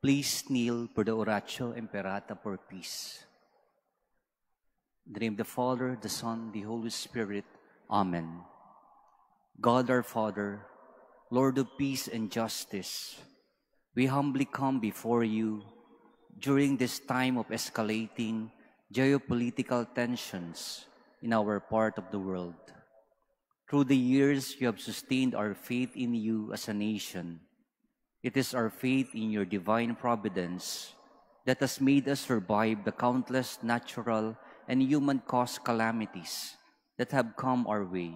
Please kneel for the Oratio Imperata for peace. In the name of the Father, the Son, the Holy Spirit. Amen. God our Father, Lord of peace and justice, we humbly come before you during this time of escalating geopolitical tensions in our part of the world. Through the years, you have sustained our faith in you as a nation. It is our faith in your divine providence that has made us survive the countless natural and human-caused calamities that have come our way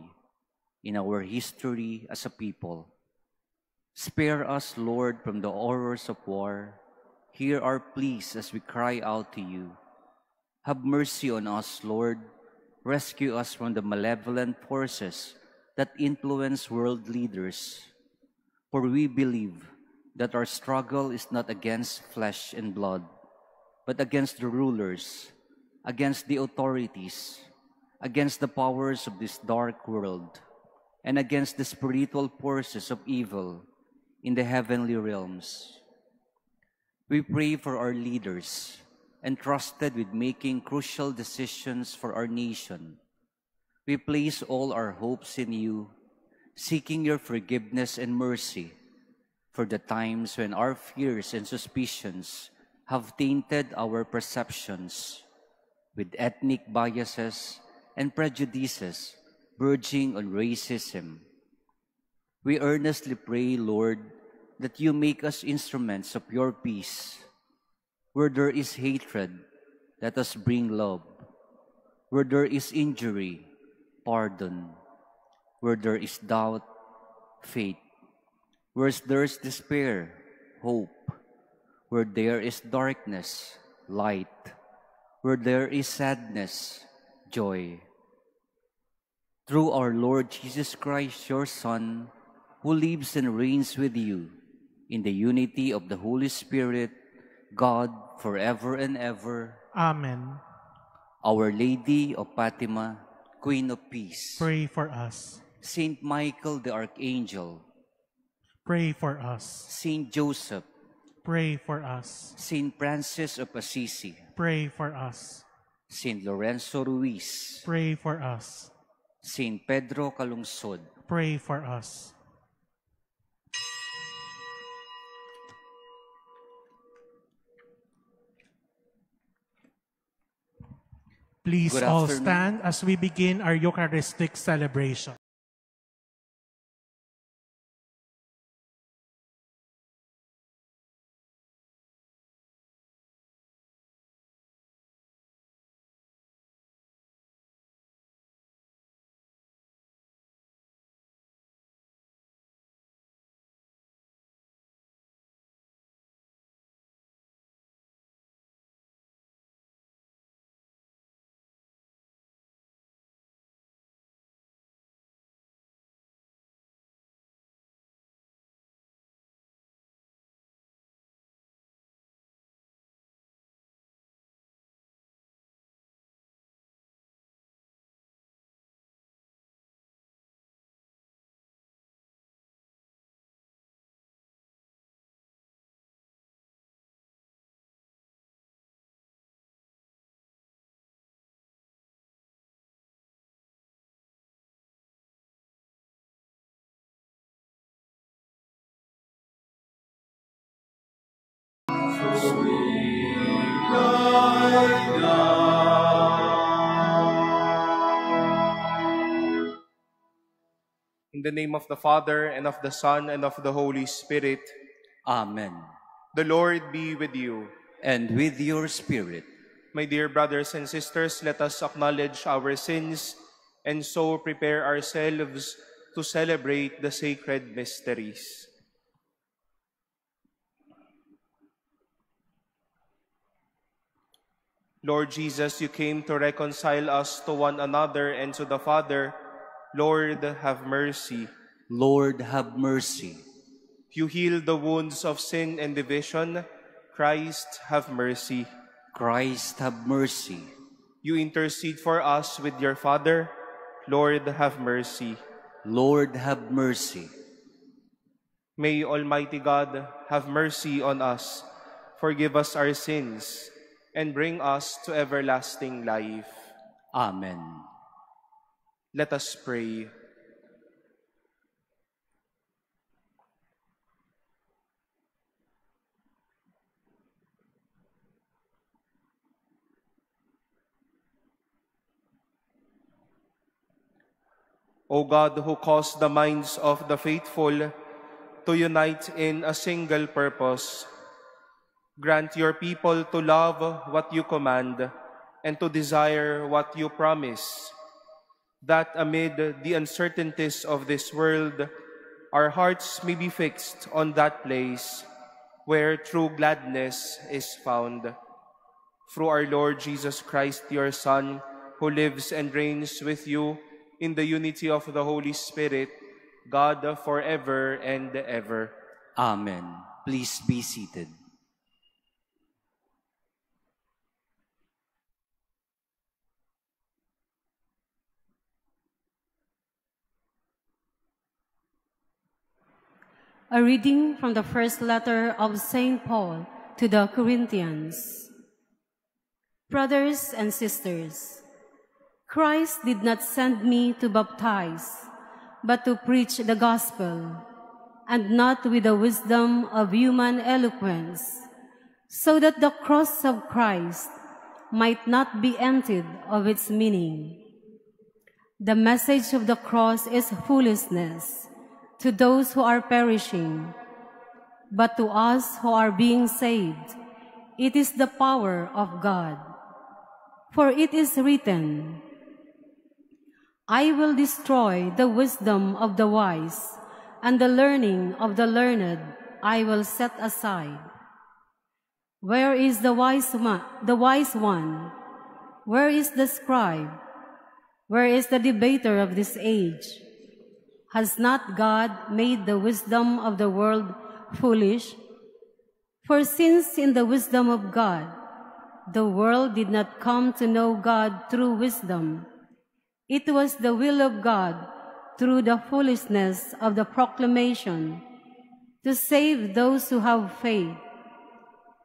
in our history as a people. Spare us, Lord, from the horrors of war. Hear our pleas as we cry out to you. Have mercy on us, Lord. Rescue us from the malevolent forces that influence world leaders. For we believe that our struggle is not against flesh and blood, but against the rulers, against the authorities, against the powers of this dark world, and against the spiritual forces of evil in the heavenly realms. We pray for our leaders, entrusted with making crucial decisions for our nation. We place all our hopes in you, seeking your forgiveness and mercy for the times when our fears and suspicions have tainted our perceptions, with ethnic biases and prejudices verging on racism. We earnestly pray, Lord, that you make us instruments of your peace. Where there is hatred, let us bring love. Where there is injury, pardon. Where there is doubt, faith. Where there is despair, hope. Where there is darkness, light. Where there is sadness, joy. Through our Lord Jesus Christ, your Son, who lives and reigns with you in the unity of the Holy Spirit, God, forever and ever. Amen. Our Lady of Fatima, Queen of Peace, pray for us. Saint Michael the Archangel, pray for us. Saint Joseph, pray for us. Saint Francis of Assisi, pray for us. Saint Lorenzo Ruiz, pray for us. Saint Pedro Calungsod, pray for us. Please Good all afternoon. Stand as we begin our Eucharistic celebration. In the name of the Father, and of the Son, and of the Holy Spirit. Amen. The Lord be with you. And with your spirit. My dear brothers and sisters, let us acknowledge our sins and so prepare ourselves to celebrate the sacred mysteries. Lord Jesus, you came to reconcile us to one another and to the Father. Lord, have mercy. Lord, have mercy. You heal the wounds of sin and division. Christ, have mercy. Christ, have mercy. You intercede for us with your Father. Lord, have mercy. Lord, have mercy. May Almighty God have mercy on us, forgive us our sins, and bring us to everlasting life. Amen. Let us pray. O God, who caused the minds of the faithful to unite in a single purpose, grant your people to love what you command and to desire what you promise, that amid the uncertainties of this world, our hearts may be fixed on that place where true gladness is found. Through our Lord Jesus Christ, your Son, who lives and reigns with you in the unity of the Holy Spirit, God forever and ever. Amen. Please be seated. A reading from the first letter of St. Paul to the Corinthians. Brothers and sisters, Christ did not send me to baptize, but to preach the gospel, and not with the wisdom of human eloquence, so that the cross of Christ might not be emptied of its meaning. The message of the cross is foolishness to those who are perishing, but to us who are being saved, it is the power of God. For it is written, I will destroy the wisdom of the wise, and the learning of the learned I will set aside. Where is the wise one? Where is the scribe? Where is the debater of this age? Has not God made the wisdom of the world foolish? For since in the wisdom of God, the world did not come to know God through wisdom, it was the will of God through the foolishness of the proclamation to save those who have faith.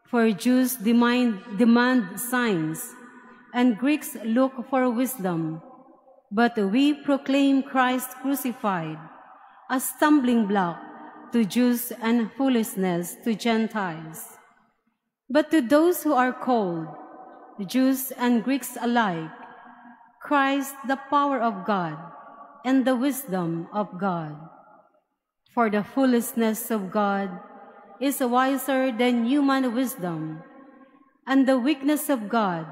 For Jews demand signs, and Greeks look for wisdom. But we proclaim Christ crucified, a stumbling block to Jews and foolishness to Gentiles. But to those who are called, Jews and Greeks alike, Christ the power of God and the wisdom of God. For the foolishness of God is wiser than human wisdom, and the weakness of God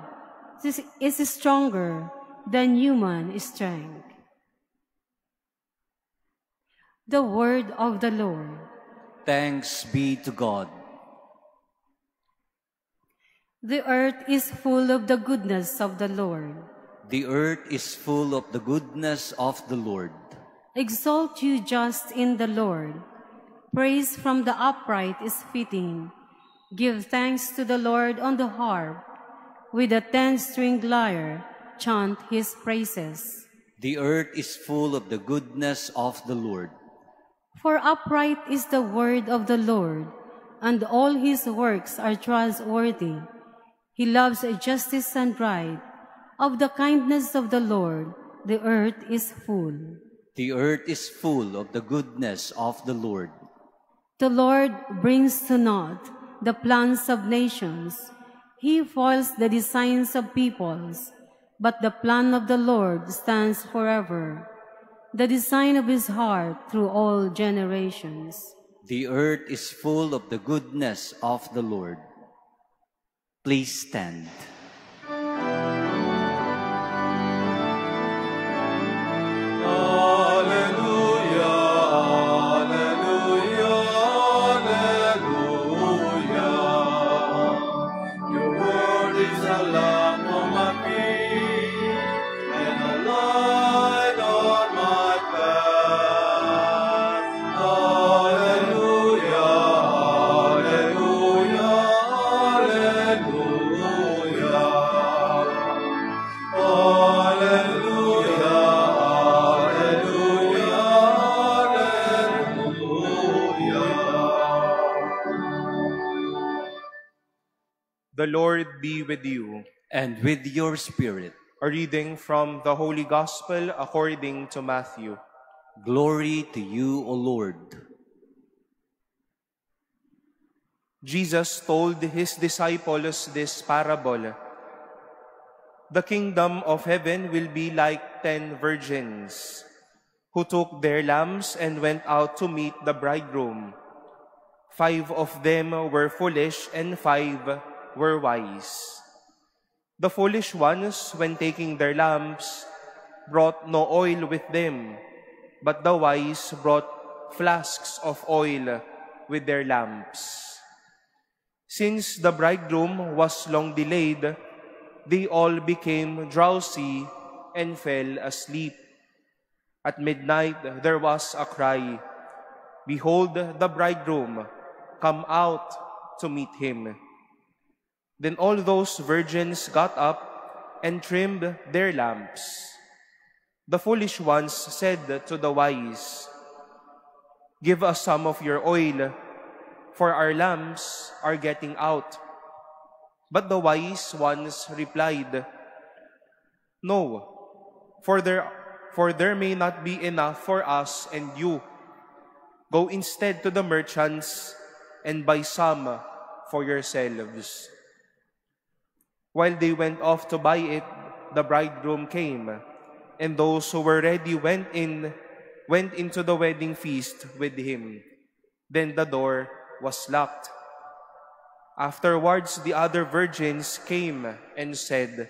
is stronger than human strength. The word of the Lord. Thanks be to God. The earth is full of the goodness of the Lord. The earth is full of the goodness of the Lord. Exalt you just in the Lord. Praise from the upright is fitting. Give thanks to the Lord on the harp. With a 10-stringed lyre, chant his praises. The earth is full of the goodness of the Lord. For upright is the word of the Lord, and all his works are trustworthy. He loves justice and right. Of the kindness of the Lord, the earth is full. The earth is full of the goodness of the Lord. The Lord brings to naught the plans of nations. He foils the designs of peoples. But the plan of the Lord stands forever, the design of his heart through all generations. The earth is full of the goodness of the Lord. Please stand. The Lord be with you. And with your spirit. A reading from the Holy Gospel according to Matthew. Glory to you, O Lord. Jesus told his disciples this parable. The kingdom of heaven will be like 10 virgins who took their lamps and went out to meet the bridegroom. 5 of them were foolish and 5 were wise. The foolish ones, when taking their lamps, brought no oil with them, but the wise brought flasks of oil with their lamps. Since the bridegroom was long delayed, they all became drowsy and fell asleep. At midnight there was a cry, "Behold the bridegroom, come out to meet him." Then all those virgins got up and trimmed their lamps. The foolish ones said to the wise, "Give us some of your oil, for our lamps are getting out." But the wise ones replied, "No, for there may not be enough for us and you. Go instead to the merchants and buy some for yourselves." While they went off to buy it, the bridegroom came, and those who were ready went into the wedding feast with him. Then the door was locked. Afterwards, the other virgins came and said,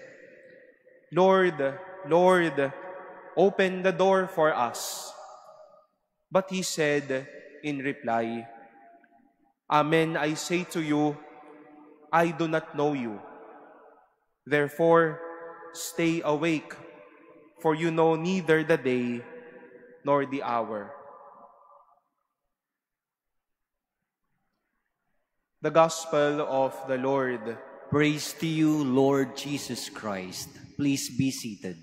"Lord, Lord, open the door for us." But he said in reply, "Amen, I say to you, I do not know you. Therefore, stay awake, for you know neither the day nor the hour." The Gospel of the Lord. Praise to you, Lord Jesus Christ. Please be seated.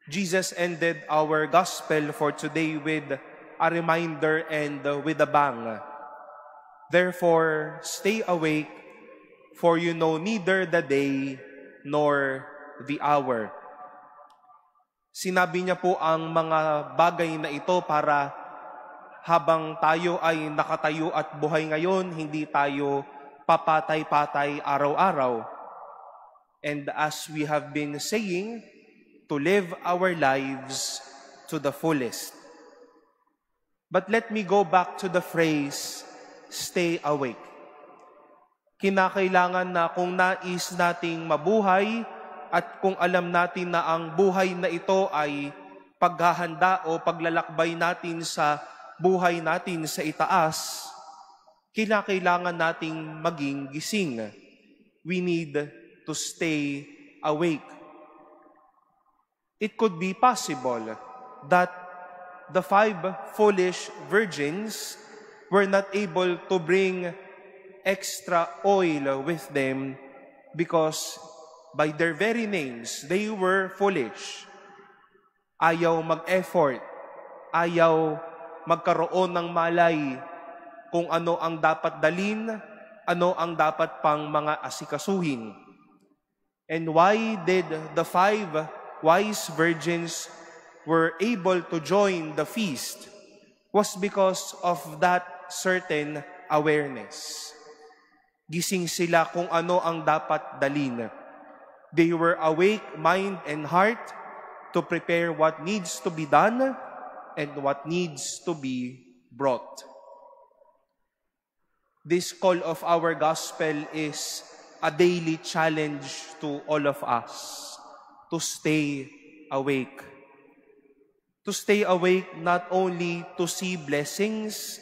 Jesus ended our Gospel for today with a reminder and with a bang. Therefore, stay awake, for you know neither the day nor the hour. Sinabi niya po ang mga bagay na ito para habang tayo ay nakatayo at buhay ngayon, hindi tayo papatay-patay araw-araw. And as we have been saying, to live our lives to the fullest. But let me go back to the phrase, stay awake. Kinakailangan na kung nais nating mabuhay at kung alam natin na ang buhay na ito ay paghahanda o paglalakbay natin sa buhay natin sa itaas, kinakailangan nating maging gising. We need to stay awake. It could be possible that the 5 foolish virgins were not able to bring extra oil with them because by their very names, they were foolish. Ayaw mag-effort, ayaw magkaroon ng malay kung ano ang dapat dalin, ano ang dapat pang mga asikasuhin. And why did the 5 wise virgins were able to join the feast was because of that certain awareness. Gising sila kung ano ang dapat dalin. They were awake, mind and heart, to prepare what needs to be done and what needs to be brought. This call of our gospel is a daily challenge to all of us to stay awake. To stay awake not only to see blessings,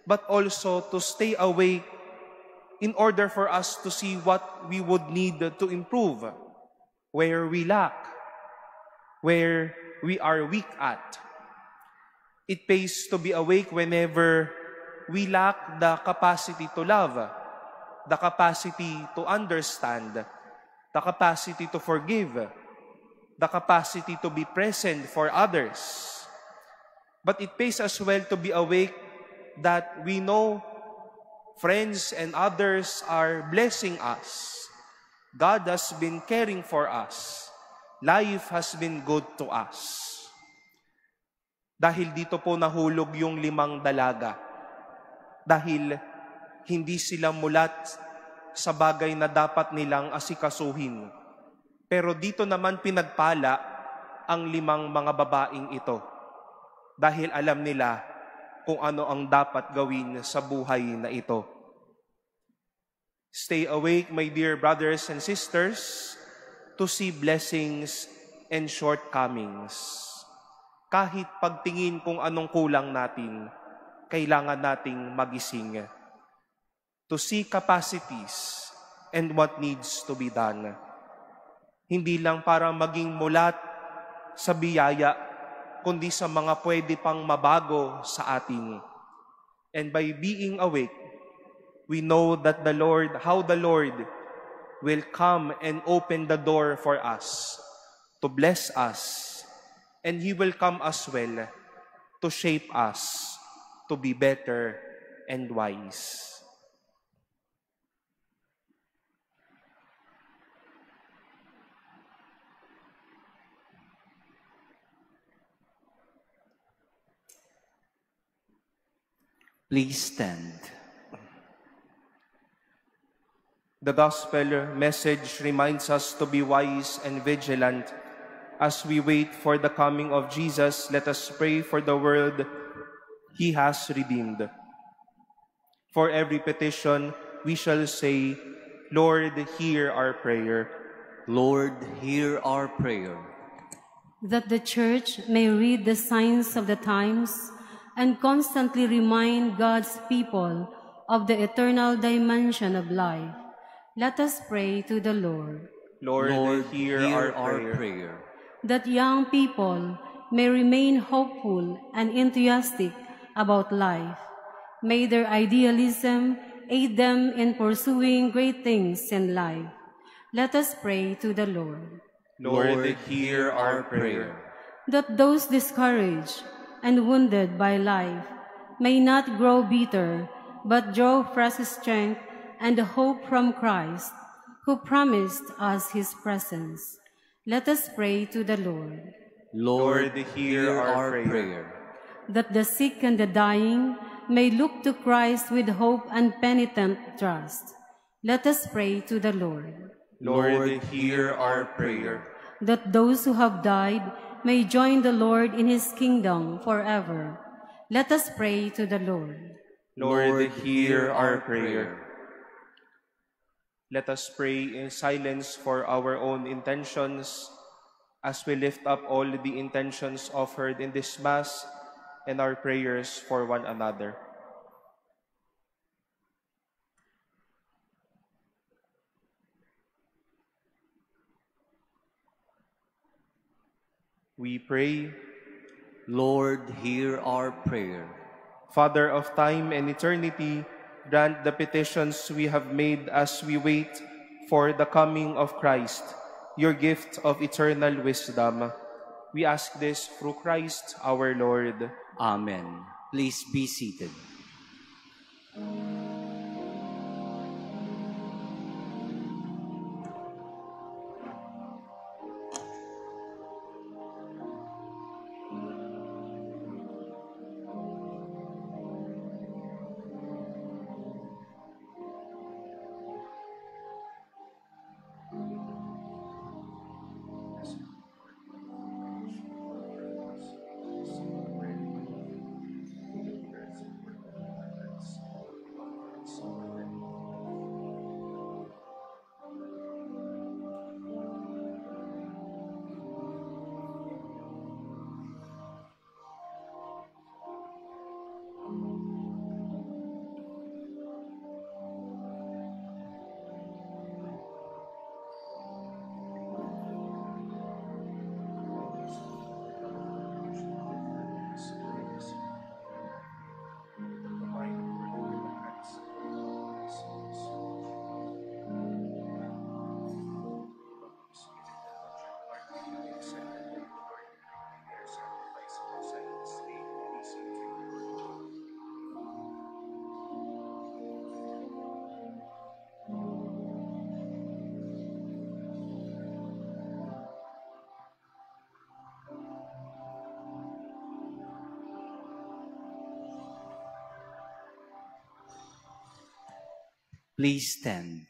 but also to stay awake in order for us to see what we would need to improve, where we lack, where we are weak at. It pays to be awake whenever we lack the capacity to love, the capacity to understand, the capacity to forgive, the capacity to be present for others. But it pays as well to be awake that we know Friends and others are blessing us. God has been caring for us. Life has been good to us. Dahil dito po nahulog yung 5 dalaga. Dahil hindi sila mulat sa bagay na dapat nilang asikasuhin. Pero dito naman pinagpala ang 5 mga babaeng ito. Dahil alam nila kung ano ang dapat gawin sa buhay na ito. Stay awake, my dear brothers and sisters, to see blessings and shortcomings. Kahit pagtingin kung anong kulang natin, kailangan nating magising. To see capacities and what needs to be done. Hindi lang para maging mulat sa biyaya, kundi sa mga pwede pang mabago sa atin. And by being awake, we know that the Lord, how the Lord will come and open the door for us, to bless us, and He will come as well to shape us to be better and wise. Please stand. The gospel message reminds us to be wise and vigilant. As we wait for the coming of Jesus, let us pray for the world He has redeemed. For every petition, we shall say, Lord, hear our prayer. Lord, hear our prayer. That the Church may read the signs of the times and constantly remind God's people of the eternal dimension of life. Let us pray to the Lord. Lord, Lord, hear hear our our prayer. prayer. That young people may remain hopeful and enthusiastic about life. May their idealism aid them in pursuing great things in life. Let us pray to the Lord. Lord, hear our prayer. That those discouraged and wounded by life may not grow bitter, but draw fresh strength and hope from Christ, who promised us His presence. Let us pray to the Lord. Lord, Lord, hear hear our our prayer. prayer. That the sick and the dying may look to Christ with hope and penitent trust. Let us pray to the Lord. Lord, hear our prayer. That those who have died may join the Lord in His kingdom forever. Let us pray to the Lord. Lord, hear our prayer. Let us pray in silence for our own intentions as we lift up all the intentions offered in this Mass and our prayers for one another. We pray. Lord, hear our prayer. Father of time and eternity, grant the petitions we have made as we wait for the coming of Christ, your gift of eternal wisdom. We ask this through Christ our Lord. Amen. Please be seated. Please stand.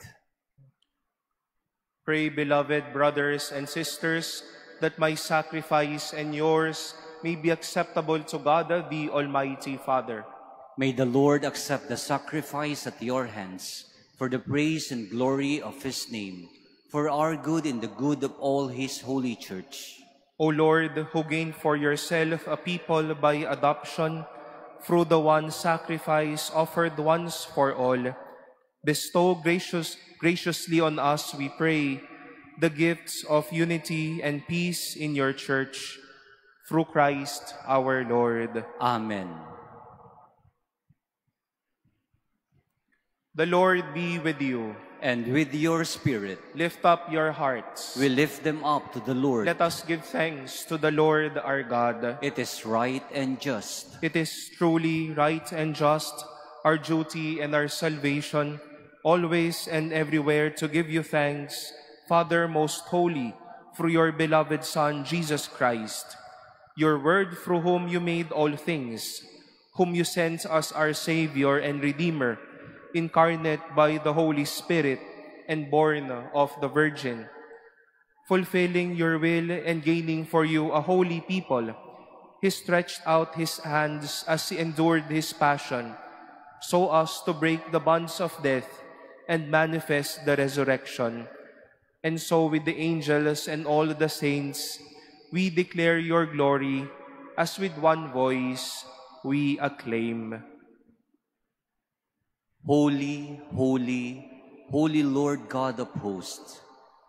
Pray, beloved brothers and sisters, that my sacrifice and yours may be acceptable to God, the Almighty Father. May the Lord accept the sacrifice at your hands for the praise and glory of his name, for our good and the good of all his holy church. O Lord, who gained for yourself a people by adoption through the one sacrifice offered once for all, bestow graciously on us, we pray, the gifts of unity and peace in your church, through Christ our Lord. Amen. The Lord be with you. And with your spirit. Lift up your hearts. We lift them up to the Lord. Let us give thanks to the Lord our God. It is right and just. It is truly right and just, our duty and our salvation, always and everywhere to give you thanks, Father most holy, through your beloved Son, Jesus Christ, your Word through whom you made all things, whom you sent as our Savior and Redeemer, incarnate by the Holy Spirit and born of the Virgin. Fulfilling your will and gaining for you a holy people, he stretched out his hands as he endured his passion, so as to break the bonds of death and manifest the resurrection. And so with the angels and all the saints, we declare your glory, as with one voice we acclaim. Holy, holy, holy Lord God of hosts,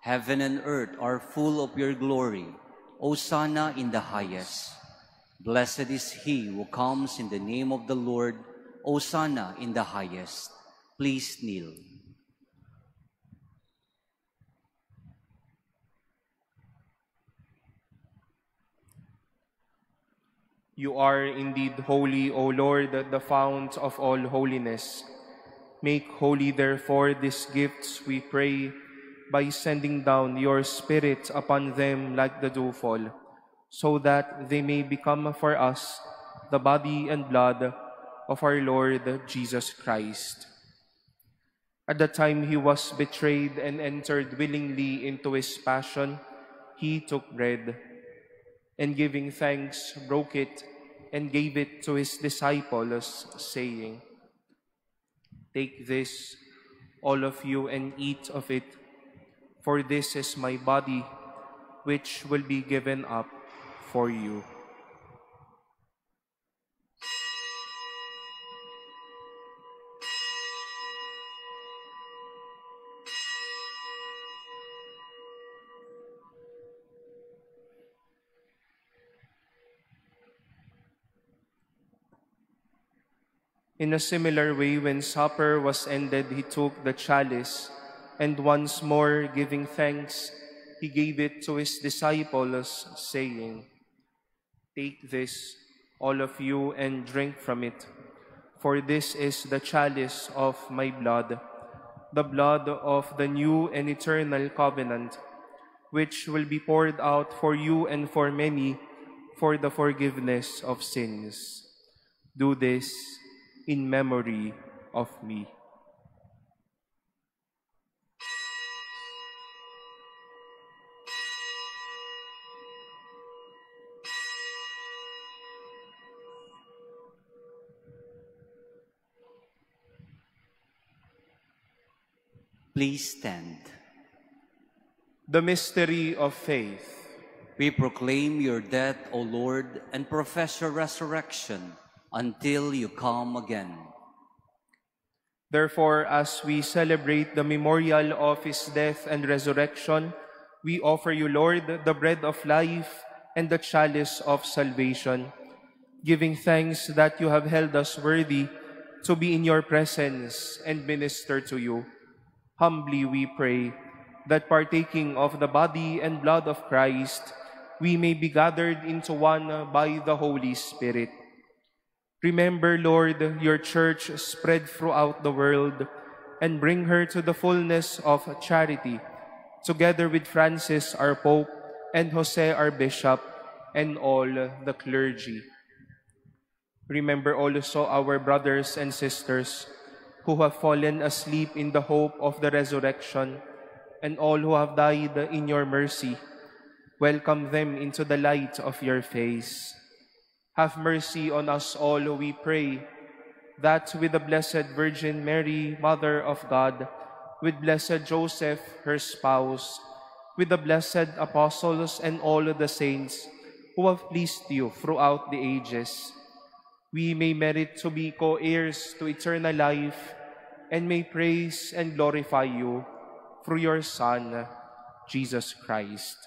heaven and earth are full of your glory. Hosanna in the highest. Blessed is he who comes in the name of the Lord. Hosanna in the highest. Please kneel. You are indeed holy, O Lord, the fount of all holiness. Make holy, therefore, these gifts, we pray, by sending down your Spirit upon them like the dewfall, so that they may become for us the body and blood of our Lord Jesus Christ. At the time he was betrayed and entered willingly into his passion, he took bread, and giving thanks, broke it and gave it to his disciples, saying, "Take this, all of you, and eat of it, for this is my body, which will be given up for you." In a similar way, when supper was ended, he took the chalice, and once more giving thanks, he gave it to his disciples, saying, "Take this, all of you, and drink from it, for this is the chalice of my blood, the blood of the new and eternal covenant, which will be poured out for you and for many for the forgiveness of sins. Do this in memory of me." Please stand. The mystery of faith. We proclaim your death, O Lord, and profess your resurrection until you come again. Therefore, as we celebrate the memorial of his death and resurrection, we offer you, Lord, the bread of life and the chalice of salvation, giving thanks that you have held us worthy to be in your presence and minister to you. Humbly we pray that partaking of the body and blood of Christ, we may be gathered into one by the Holy Spirit. Remember, Lord, your church spread throughout the world, and bring her to the fullness of charity, together with Francis, our Pope, and Jose, our Bishop, and all the clergy. Remember also our brothers and sisters who have fallen asleep in the hope of the resurrection, and all who have died in your mercy. Welcome them into the light of your face. Have mercy on us all, we pray, that with the Blessed Virgin Mary, Mother of God, with Blessed Joseph, her spouse, with the blessed apostles and all the saints who have pleased you throughout the ages, we may merit to be co-heirs to eternal life and may praise and glorify you through your Son, Jesus Christ.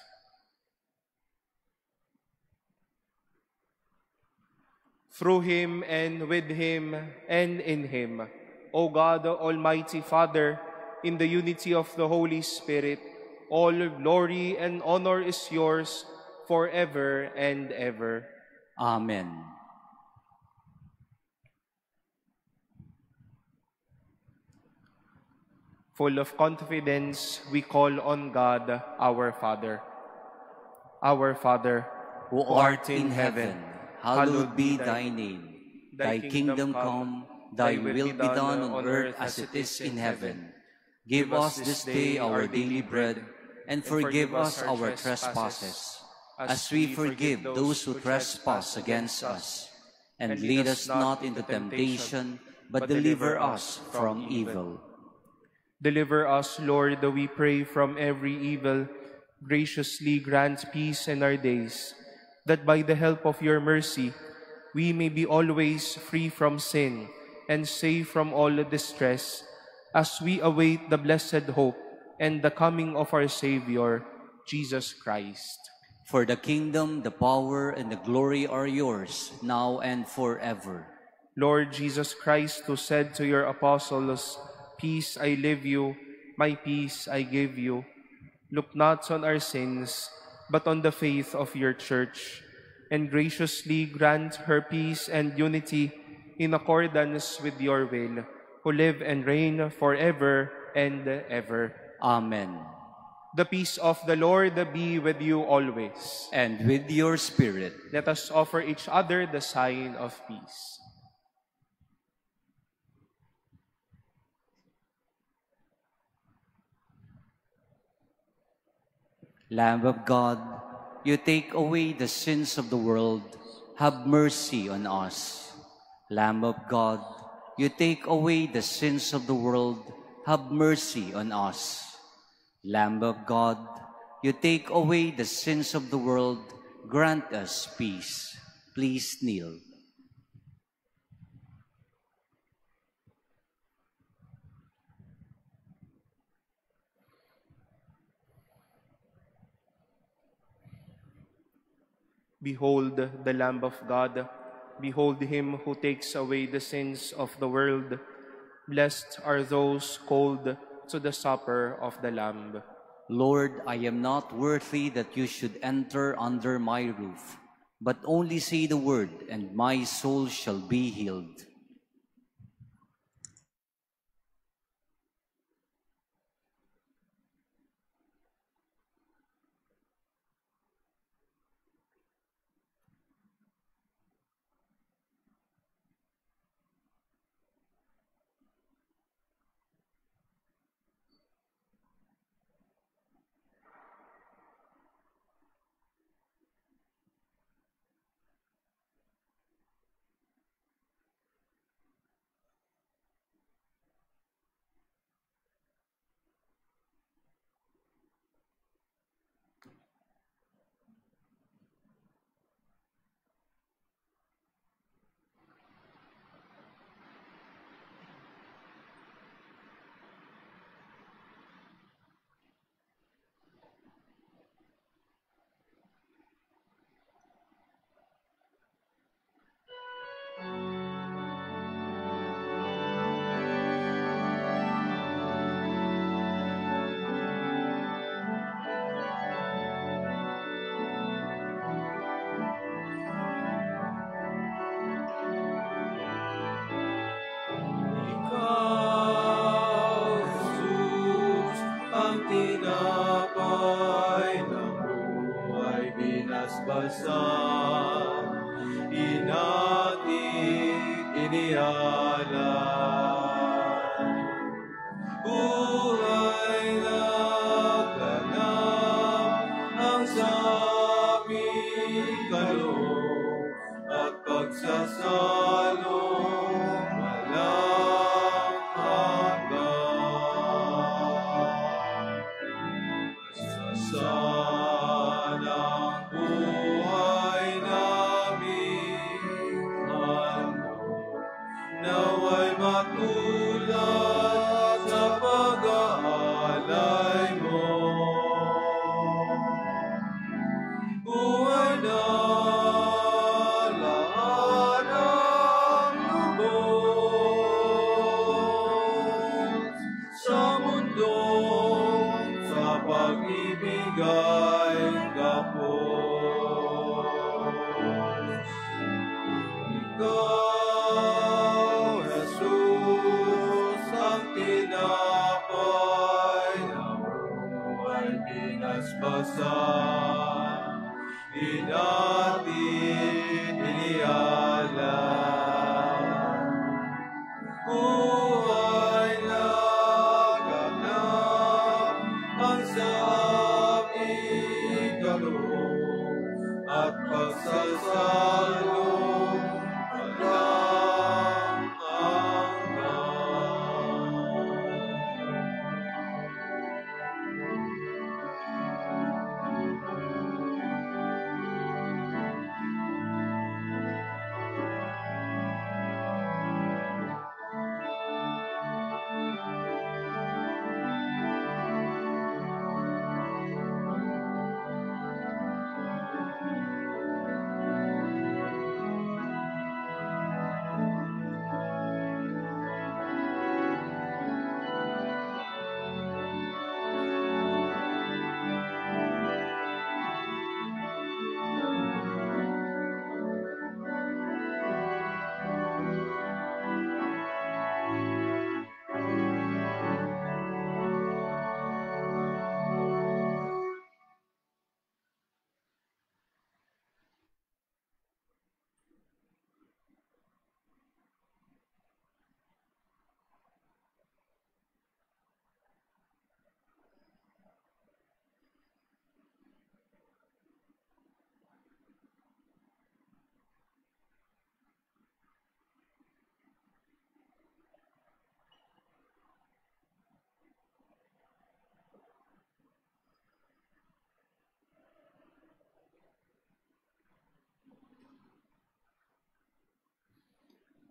Through him and with him and in him, O God, Almighty Father, in the unity of the Holy Spirit, all glory and honor is yours forever and ever. Amen. Full of confidence, we call on God, our Father. Our Father, who art in heaven, hallowed be thy name. Thy kingdom come, thy will be done on earth as it is in heaven. Give us this day our daily bread, and forgive us our trespasses, as we forgive those who trespass against us. And lead us not into temptation, but deliver us from evil. Deliver us, Lord, we pray, from every evil. Graciously grant peace in our days, that by the help of your mercy, we may be always free from sin and safe from all distress, as we await the blessed hope and the coming of our Savior, Jesus Christ. For the kingdom, the power, and the glory are yours, now and forever. Lord Jesus Christ, who said to your apostles, "Peace I leave you, my peace I give you," look not on our sins, but on the faith of your Church, and graciously grant her peace and unity in accordance with your will, who live and reign forever and ever. Amen. The peace of the Lord be with you always. And with your spirit. Let us offer each other the sign of peace. Lamb of God, you take away the sins of the world, have mercy on us. Lamb of God, you take away the sins of the world, have mercy on us. Lamb of God, you take away the sins of the world, grant us peace. Please kneel. Behold the Lamb of God. Behold him who takes away the sins of the world. Blessed are those called to the supper of the Lamb. Lord, I am not worthy that you should enter under my roof, but only say the word, and my soul shall be healed. Inati inialay. Handog sa pag-ibig ay gapos. Ikaw, Jesus, ang tinapay na buhay, binasbasan, hinati, inialay. Buhay laganap ang sa aming kaloob at pagsasalo walang hanggan.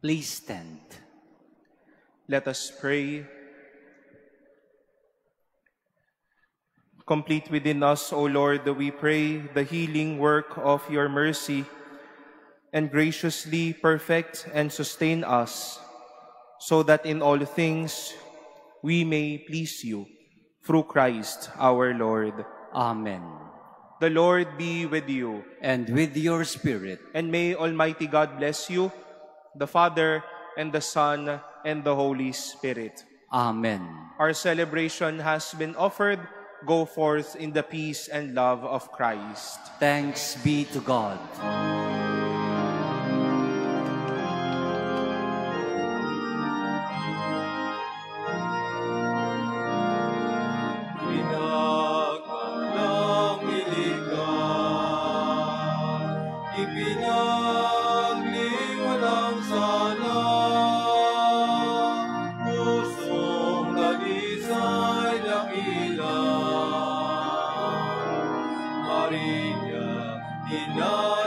Please stand. Let us pray. Complete within us, O Lord, we pray, the healing work of your mercy, and graciously perfect and sustain us, so that in all things we may please you, through Christ our Lord. Amen. The Lord be with you. And with your spirit. And may Almighty God bless you, the Father, and the Son, and the Holy Spirit. Amen. Our celebration has been offered. Go forth in the peace and love of Christ. Thanks be to God. Pinagmalang iligan, ipinagliwan ang sala, pusong dalisay dakila. Maria, Ina